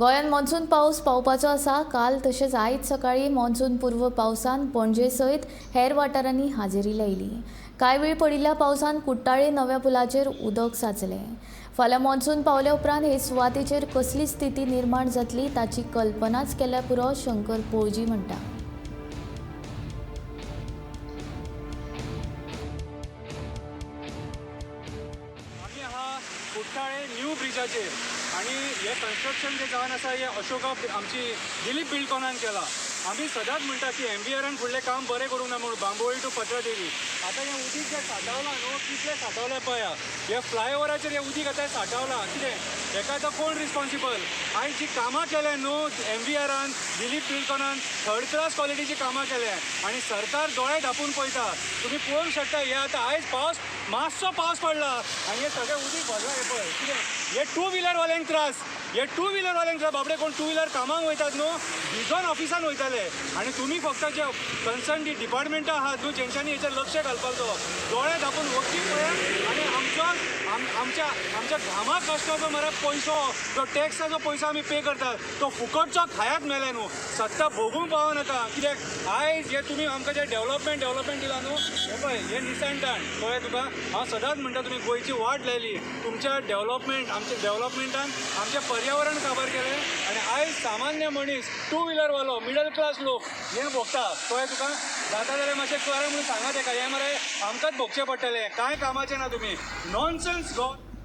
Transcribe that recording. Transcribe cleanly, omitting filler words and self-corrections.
गोंयांत मॉन्सून पावस पावपाचो आसा. काल तशेंच आयज सकाळीं मॉन्सून पूर्व पावसान पणजे सयत हेर वाठारांनी हाजेरी लायली. कांय वेळ पडिल्ल्या पावसान कुट्टाळे नव्या पुलाचेर उदक साचलें. फाल्यां मॉन्सून पावल्या उपरांत हे सुवातेचेर कसली स्थिती निर्माण जातली ताची कल्पनाच केल्यार पुरो, शंकर पोळजी म्हणटा. आमी आहा कुट्टाळे न्यू ब्रिजाचेर आनी हे कन्स्ट्रक्शन जे जावन आसा हे अशोका आमची दिलीप बिल्डकॉनान केला. आमी सदांच म्हणटा की एमवीआरान फुडलें काम बरें करूंक ना म्हणून बांबोळी टू पत्रादेवी. आतां हें उदीक जें सांठावलां न्हू, कितलें सांठावलें पळया, हे फ्लायओवराचेर हें उदीक आतां सांठावलां. कितें हेका आतां कोण रिस्पॉन्सिबल? आयज जी कामां केल्या न्हू एमवीआरान, दिलीप बिल्डकॉनान, थर्ड क्लास क्वॉलिटीची कामां केल्या आनी सरकार दोळे धांपून पळयता. तुमी पळोवंक शकता हे आतां आयज पावस मातसो पावस पडला आनी हे सगळें उदीक भरलां. हें पळय कितें हे टू व्हिलरवाल्यांक त्रास, हे टू व्हिलरवाल्यांक त्रास. बाबडे कोण टू व्हिलर कामाक वयतात न्हू, भिजोन ऑफिसान वयताले. आनी तुमी फक्त जे कन्सर्न जी डिपार्टमेंटां आहात न्हू, जेंच्यांनी हेचेर लक्ष घालपाचो, दोळे धांपून वखदी पळयात आनी आमचो आमच्या आमच्या घामा कश्टाचो मरे पयसो, जो टॅक्साचो पयसो आमी पे करतात तो फुकटचो खायात मेले न्हू. सत्ता भोगूंक पावनाका. कित्याक आयज हे तुमी आमकां जे डेव्हलपमेंट दिला न्हू, हे पळय हे निसणटान कळ्ळें तुका. हांव सदांच म्हणटा तुमी गोंयची वाट लायली, तुमच्या डेव्हलपमेंट आमच्या डेव्हलपमेंटान आमचें पर्यावरण काबार केलें आनी आयज सामान्य मनीस, टू व्हिलरवालो, मिडल क्लास लोक हें भोगता. कळ्ळें तुका? जाता जाल्यार मातशें करा म्हणून सांगा तेका, हें मरे आमकांच भोगचें पडटलें. कांय कामाचें ना तुमी, नॉनसन्स गो.